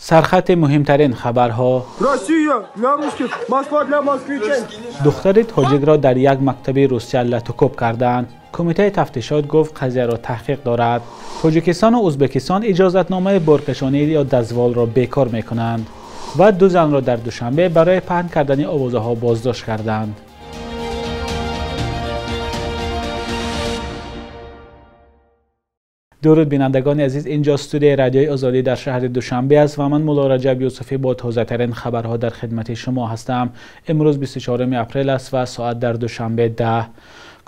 Сархати муҳимтарин хабарҳо. Россия для русских, Москва для москвичей. Духтари тоҷикро дар як мактаби Русия латукӯб карданд. Кумитаи тафтишот гуфт қазияро таҳқиқ дорад. Тоҷикистону Ӯзбекистон иҷозатномаи боркашонӣ ё дазволро бекор мекунанд ва ду занро дар Душанбе барои паҳн кардани овозаҳо боздошт карданд. Дуруд бинандагони азиз, инҷо студияи радиои Озодӣ дар шаҳри Душанбе аст ва ман Мулло Раҷаб Юсуфӣ бо тозатарин хабарҳо дар хидмати шумо ҳастам. Имрӯз 24 апрел аст ва соат дар Душанбе 10.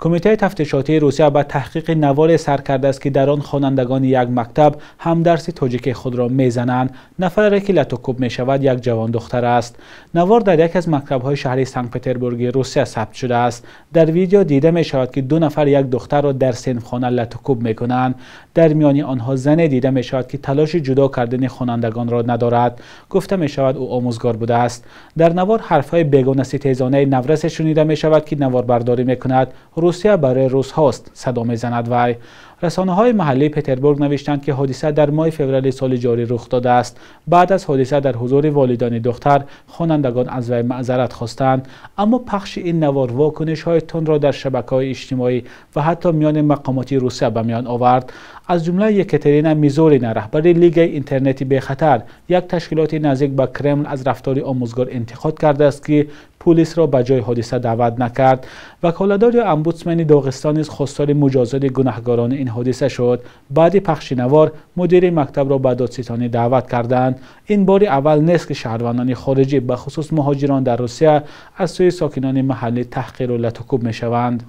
Кумитаи тафтишотии Русия ба таҳқиқи наворе сар кардааст, ки дар он хонандагони як мактаб ҳамдарси тоҷики худро мезананд. Нафаре ки латукӯб мешавад як ҷавон духтар аст. Навор дар яке аз мактабҳои шаҳри Санкт-Петербурги Русия сабт шудааст. Дар видео дида мешавад, ки ду нафар як духтарро дар синфхона латукӯб мекунанд. Дар миёни онҳо зане дида мешавад, ки талоши ҷудо кардани хонандагонро надорад. Гуфта мешавад, ӯ омӯзгор будааст. Дар навор ҳарфҳои бегонаситезонаи наврасе шунида мешавад, ки наворбардорӣ мекунад. Русия барои русҳост, садо мезанад вай. Расонаҳои маҳаллии Петербург навиштанд, ки ҳодиса дар моҳи феврали соли ҷорӣ рух додааст. Баъд аз ҳодиса дар ҳузури волидони духтар хонандагон аз вай маъзарат хостанд. Аммо пахши ин навор вокунишҳои тундро дар шабакаҳои иҷтимоӣ ва ҳатто миёни мақомоти Русия ба миён овард. Аз ҷумла Екатерина Мизурина, раҳбари Лигаи интернети бехатар, як ташкилоти наздик ба Кремл, аз рафтори омӯзгор интиқод кардааст, ки пулисро ба ҷои ҳодиса даъват накард. Ваколатдор ё омбудсмени Доғистон низ хостори муҷозоти гунаҳгорони ин ҳодиса шуд. Баъди пахши навор мудири мактабро ба додситонӣ даъват карданд. Ин бори аввал нест, ки шаҳрвандони хориҷӣ, ба хусус муҳоҷирон дар Русия, аз сӯи сокинони маҳаллӣ таҳқиру латукӯб мешаванд.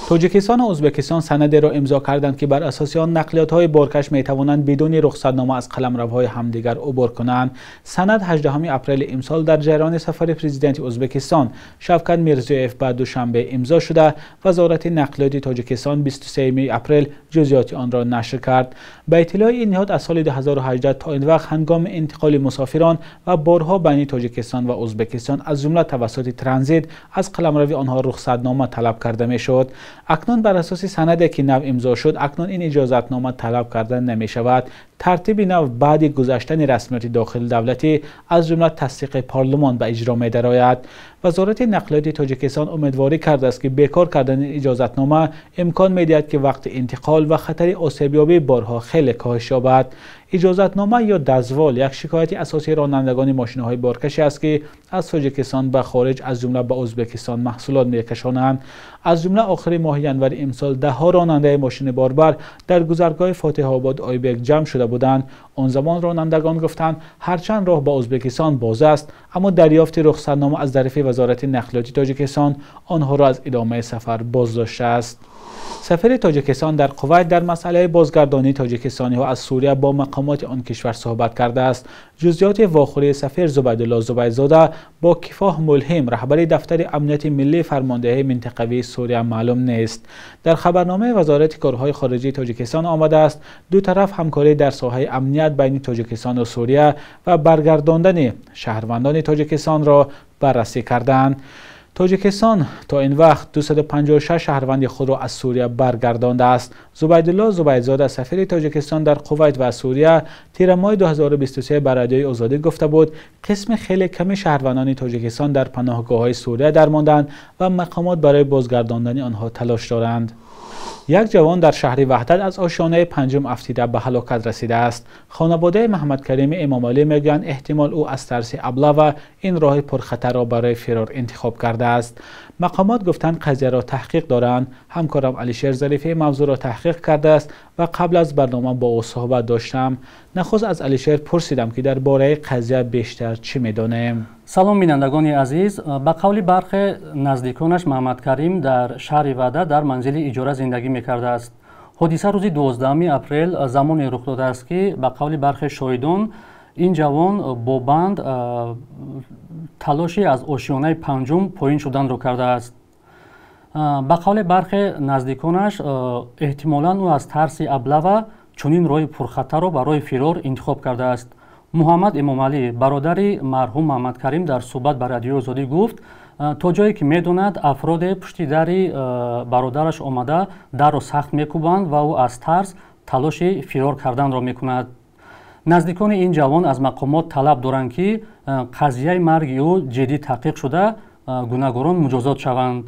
Тоҷикистону Ӯзбекистон санадеро имзо карданд, ки бар асоси он нақлиётҳои боркаш метавонанд бидуни рухсатнома аз қаламравҳои ҳамдигар убур кунанд. Санад 18 апрели имсол дар ҷараёни сафари президенти Ӯзбекистон Шавкат Мирзиёев ба Душанбе имзо шуда, Вазорати нақлиёти Тоҷикистон 23 апрел ҷузъиёти онро нашр кард. Ба иттилои ин ниҳод аз соли 2018 то ин вақт ҳангоми интиқоли мусофирон ва борҳо байни Тоҷикистон ва Ӯзбекистон, аз ҷумла тавассути транзит, аз қаламрави онҳо рухсатнома талаб карда мешуд. Акнун бар асоси санаде, ки нав имзо шуд, акнун ин иҷозатнома талаб карда намешавад. Тартиби нав баъди гузаштани расмиёти дохили давлатӣ, аз ҷумла тасдиқи парлумон, ба иҷро медарояд. Вазорати нақлиёти Тоҷикистон умедворӣ кардааст, ки бекор кардани иҷозатнома имкон медиҳад, ки вақти интиқол ва хатари осебёбии борҳо хеле коҳиш ёбад. Иҷозатнома ё дазвол як шикояти асосии ронандагони мошинаҳои боркашӣ аст, ки аз Тоҷикистон ба хориҷ, аз ҷумла ба Ӯзбекистон, маҳсулот мекашонанд. Аз ҷумла охири моҳи январи имсол даҳҳо ронандаи мошини борбар дар гузаргоҳи Фотиҳобод Ойбек ҷамъ шуда буданд. Он замон ронандагон гуфтанд, ҳарчанд роҳ ба Ӯзбекистон боз аст, аммо дарёфти рухсатнома аз тарафи Вазорати нақлиёти Тоҷикистон онҳоро аз идомаи сафар боздоштааст. Сафири Тоҷикистон дар Кувайт дар масъалаи бозгардонии тоҷикистониҳо аз Сурия бо мақомоти он кишвар суҳбат кардааст. Ҷузъиёти вохӯрии сафир Зубайдулло Зубайдзода бо Кифоҳ Мулҳим, раҳбари дафтари амнияти миллии фармондеҳии минтақавии Сурия, маълум нест. Дар хабарномаи Вазорати корҳои хориҷии Тоҷикистон омадааст, ду тараф ҳамкорӣ дар соҳаи амният байни Тоҷикистону Сурия ва баргардондани шаҳрвандони Тоҷикистонро баррасӣ карданд. Тоҷикистон то ин вақт 256 шаҳрванди худро аз Сурия баргардондааст. Зубайдулло Зубайдзода, сафири Тоҷикистон дар Кувайт ва Сурия, тирамоҳи 2023 ба радиои Озодӣ гуфта буд, қисми хеле ками шаҳрвандони Тоҷикистон дар паноҳгоҳҳои Сурия дармонданд ва мақомот барои бозгардондани онҳо талош доранд. Як ҷавон дар шаҳри Ваҳдат аз ошёнаи панҷум афтида ба ҳалокат расидааст. Хонаводаи Муҳаммадкарими Эмомалӣ мегӯянд, эҳтимол ӯ аз тарси аблава ин роҳи пурхатарро барои фирор интихоб кардааст. Мақомот гуфтанд, қазияро таҳқиқ доранд. Ҳамкорам Алишер Зарифӣ мавзӯъро таҳқиқ кардааст ва қабл аз барнома бо ӯ суҳбат доштам. Нахуст аз Алишер пурсидам, ки дар бораи қазия бештар чӣ медонем. Салом бинандагони азиз. Ба қавли бархе наздиконаш, Муҳаммадкарим дар шаҳри Ваҳдат дар манзили иҷора зиндагӣ мекардааст. Ҳодиса рӯзи 12 апрел замоне рух додааст, ки ба қавли бархе шоҳидон ин ҷавон бо банд талоши аз ошёнаи панҷум поин шуданро кардааст. Ба қавли бархе наздиконаш, эҳтимолан ӯ аз тарси аблава чунин роҳи пурхатарро барои фирор интихоб кардааст. Муҳаммад Эмомалӣ, бародари марҳум Муҳаммадкарим, дар суҳбат ба радиои Озодӣ гуфт, то ҷое ки медонад, афроде пушти дари бародараш омада дарро сахт мекӯбанд ва ӯ аз тарс талоши фирор карданро мекунад. Наздикони ин ҷавон аз мақомот талаб доранд, ки қазияи марги ӯ ҷиддӣ таҳқиқ шуда, гунаҳгорон муҷозот шаванд.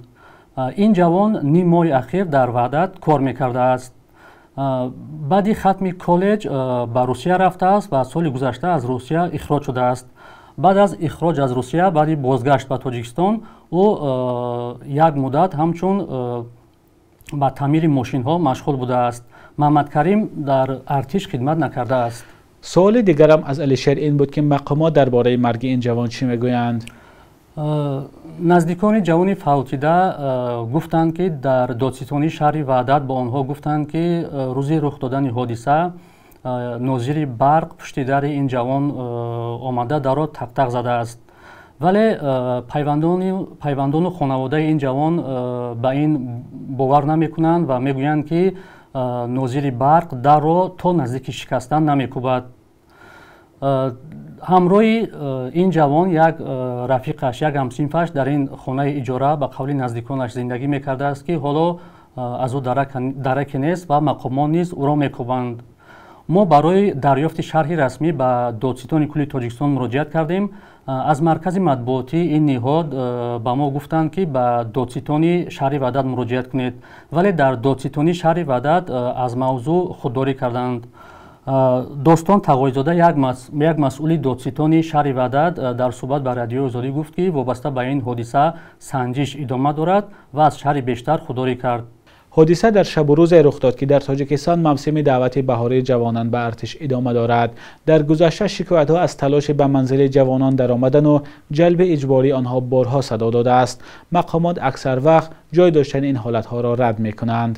Ин ҷавон ним моҳи ахир дар Ваҳдат кор мекардааст. Баъди хатми коллеҷ ба Русия рафтааст ва соли гузашта аз Русия ихроҷ шудааст. Баъд аз ихроҷ аз Русия, баъди бозгашт ба Тоҷикистон, ӯ як муддат ҳамчун ба таъмири мошинҳо машғул будааст. Муҳаммадкарим дар артиш хидмат накардааст. Суоли дигарам аз Алишер ин буд, ки мақомот дар бораи марги ин ҷавон чӣ мегӯянд? Наздикони ҷавони фавтида гуфтанд, ки дар додситонии шаҳри Ваҳдат ба онҳо гуфтанд, ки рӯзи рух додани ҳодиса нозири барқ пушти дари ин ҷавон омада дарро тақтақ задааст. Вале пайвандону хонаводаи ин ҷавон ба ин бовар намекунанд ва мегӯянд, ки нозири барқ дарро то наздики шикастан намекӯбад. Ҳамроҳи ин ҷавон як рафиқаш, як ҳамсинфаш дар ин хонаи иҷора ба қавли наздиконаш зиндагӣ мекардааст, ки ҳоло аз ӯ дараке нест ва мақомот низ ӯро мекӯбанд. Мо барои дарёфти шарҳи расмӣ ба додситони кулли Тоҷикистон муроҷиат кардем. Аз маркази матбуотии ин ниҳод ба мо гуфтанд, ки ба додситони шаҳри Ваҳдат муроҷиат кунед, вале дар додситонии шаҳри Ваҳдат аз мавзӯъ худдорӣ карданд. Достон Тағойзода, як масъули додситони шаҳри Ваҳдат, дар суҳбат ба Радиои Озодӣ гуфт, ки вобаста ба ин ҳодиса санҷиш идома дорад ва аз шаҳри бештар худдорӣ кард. Ҳодиса дар шабу рӯзе рух дод, ки дар Тоҷикистон мавсими даъвати баҳории ҷавонон ба артиш идома дорад. Дар гузашта шикоятҳо аз талоши ба манзили ҷавонон даромадану ҷалби иҷбории онҳо борҳо садо додааст. Мақомот аксар вақт ҷой доштани ин ҳолатҳоро рад мекунанд.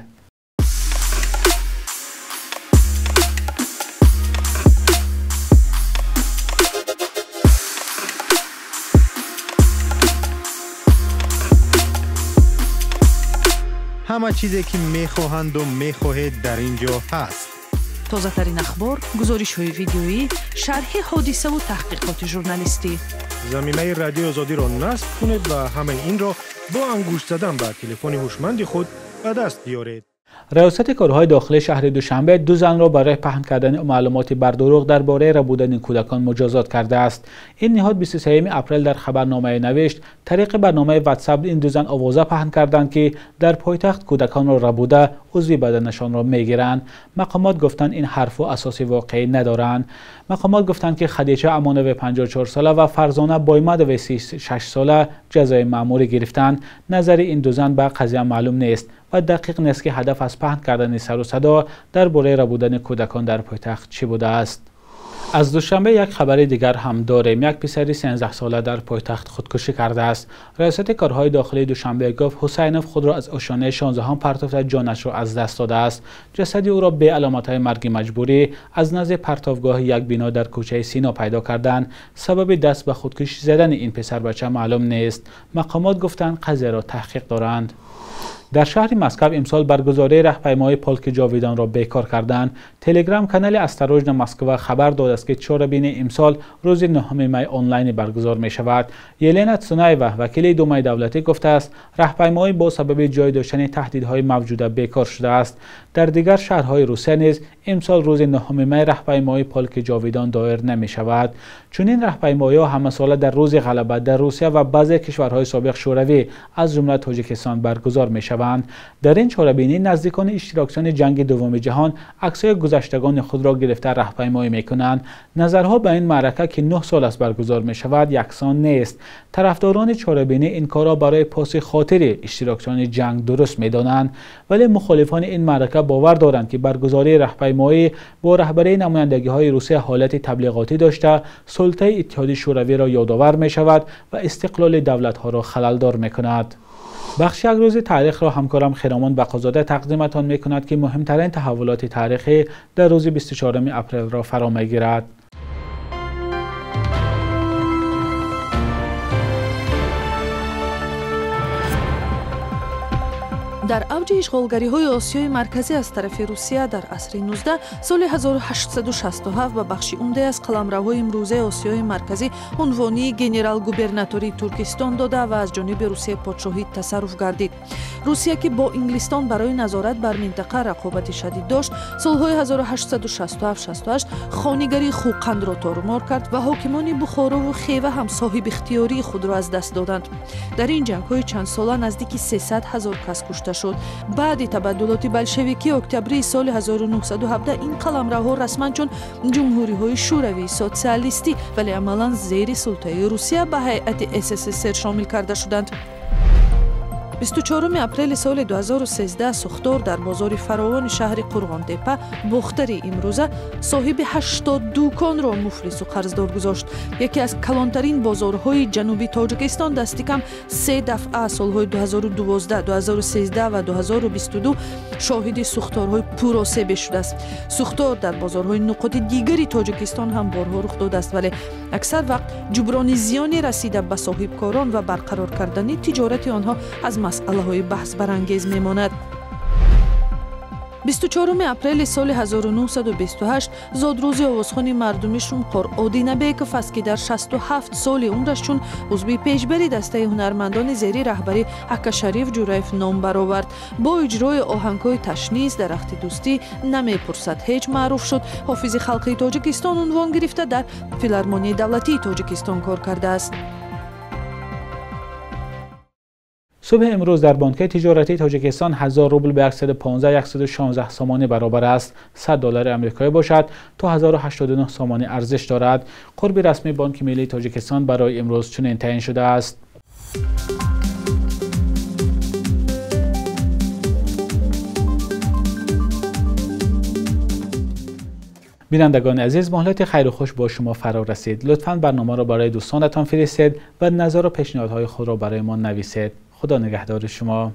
Ҳама чизе ки мехоҳанду мехоҳед дар ин ҷо ҳаст. Тозатарин ахбор, гузоришҳои видеоӣ, шарҳи ҳодисаву таҳқиқоти журналистӣ. Замимаи Радиои Озодиро насб кунед ва ҳамаи инро бо ангушт задан ба телефони ҳушманди худ ба даст биёред. Раёсати корҳои дохилии шаҳри Душанбе ду занро барои паҳн кардани маълумоти бардурӯғ дар бораи рабудани кӯдакон муҷозот кардааст. Ин ниҳод 23 апрел дар хабарномае навишт, тариқи барномаи WhatsApp ин ду зан овоза паҳн карданд, ки дар пойтахт кӯдаконро рабуда узви баданашонро мегиранд. Мақомот гуфтанд, ин ҳарфу асоси воқеӣ надоранд. Мақомот гуфтанд, ки Хадича Амонова 54 сола ва Фарзона Боймадова 36 сола ҷазои маъмурӣ гирифтанд. Назари ин ду зан ба қазия маълум нест ва дақиқ нест, ки ҳадаф аз паҳн кардани сару садо дар бораи рабудани кӯдакон дар пойтахт чӣ будааст. Аз Душанбе як хабари дигар ҳам дорем. Як писари 13 сола дар пойтахт худкушӣ кардааст. Раёсати корҳои дохилии Душанбе гуфт, Ҳусайнов худро аз ошёнаи 16 партофта ҷонашро аз даст додааст. Ҷасади ӯро бе аломатҳои марги маҷбурӣ аз назди партовгоҳи як бино дар кӯчаи Сино пайдо карданд. Сабаби даст ба худкушӣ задани ин писарбача маълум нест. Мақомот гуфтанд, қазияро таҳқиқ доранд. Дар шаҳри Москва имсол баргузории раҳпаймоии полки ҷовидонро бекор карданд. Телеграм канали Осторожно Москва хабар додааст, ки чорабини имсол рӯзи 9 май онлайн баргузор мешавад. Елена Цунаева, вакили Думаи давлатӣ, гуфтааст, раҳпаймоӣ бо сабаби ҷой доштани таҳдидҳои мавҷуда бекор шудааст. Дар дигар шаҳрҳои Русия низ имсол рӯзи 9 май раҳпаймоии полки ҷовидон доир намешавад. Чунин раҳпаймоиҳо ҳамасола дар рӯзи ғалаба дар Русия ва баъзе кишварҳои собиқ Шӯравӣ аз ҷумла Тоҷикистон баргузор мешаванд. Дар ин чорабинӣ наздикони иштирокчиёни ҷанги дуввуми ҷаҳон аксҳои гузаштагони худро гирифта раҳпаймоӣ мекунанд. Назарҳо ба ин маърака, ки 9 сол аст баргузор мешавад, яксон нест. Тарафдорони чорабинӣ ин корро барои поси хотири иштирокчиёни ҷанг дуруст медонанд, вале мухолифони ин маърака бовар доранд, ки баргузории раҳпаймоӣ бо раҳбарии намояндагиҳои Русия ҳолати таблиғотӣ дошта, султаи Иттиҳоди Шӯравиро ёдовар мешавад ва истиқлоли давлатҳоро халалдор мекунад. Бахши як рӯзи таърихро ҳамкорам Хиромон Бақозода тақдиматон мекунад, ки муҳимтарин таҳаввулоти таърихӣ дар рӯзи 24 апрелро фаро мегирад. Дар авҷи ишғолгариҳои Осиёи Марказӣ аз тарафи Русия дар асри 19 соли 1867 ба бахши умдае аз қаламравҳои имрӯзаи Осиёи Марказӣ унвони генерал-губернатории Туркистон дода ва аз ҷониби Русияи подшоҳӣ тасарруф гардид. Русия, ки бо Инглистон барои назорат бар минтақа рақобати шадид дошт, солҳои 1867-68 хонигарии Хӯқандро торумор кард ва ҳокимони Бухорову Хева ҳам соҳибихтиёрии худро аз даст доданд. Дар ин ҷангҳои чандсола наздики 300 ҳазор кас кушта шуд. Баъди табаддулоти болшевикӣ октябрии соли 1917 ин қаламравҳо расман чун ҷумҳуриҳои шӯравии социалистӣ, вале амалан зери султаи Русия ба ҳайати СССР шомил карда шуданд. 24 апрели соли 2013 сӯхтор дар бозори фаровони шаҳри Қурғонтепа, Бохтари имрӯза, соҳиби 80 дуконро муфлису қарздор гузошт. Яке аз калонтарин бозорҳои ҷануби Тоҷикистон дасти кам се дафъа солҳои 2012, 2013 ва 2022 шоҳиди сӯхторҳои пуросебе шудааст. Сӯхтор дар бозорҳои нуқоти дигари Тоҷикистон ҳам борҳо рух додааст, вале аксар вақт ҷуброни зиёне расида ба соҳибкорон ва барқарор кардани тиҷорати онҳо аз масъалаҳои баҳсбарангез мемонад. 24 апрели соли 1928 зодрӯзи овозхони мардуми Шумқор Одинабеков аст, ки дар 67 соли умраш чун узви пешбари дастаи ҳунармандони зери раҳбари Акашариф Ҷураев ном баровард. Бо иҷрои оҳангҳои Ташниз, Дарахти дӯстӣ, Намепурсад ҳеҷ маъруф шуд. Ҳофизи халқии Тоҷикистон унвон гирифта, дар Филармонияи давлатии Тоҷикистон кор кардааст. Субҳи имрӯз дар бонкҳои тиҷоратии Тоҷикистон 1000 рубл ба 115-116 сомонӣ баробар аст. 100 доллари амрикоӣ бошад то 1089 сомонӣ арзиш дорад. Қурби расмии Бонки миллии Тоҷикистон барои имрӯз чунин таъин шудааст. Бинандагони азиз, муҳлати хайру хуш бо шумо фаро расид. Лутфан барномаро барои дӯстонатон фиристед ва назару пешниҳодҳои худро барои мо нависед. Худо нигаҳдори шумо.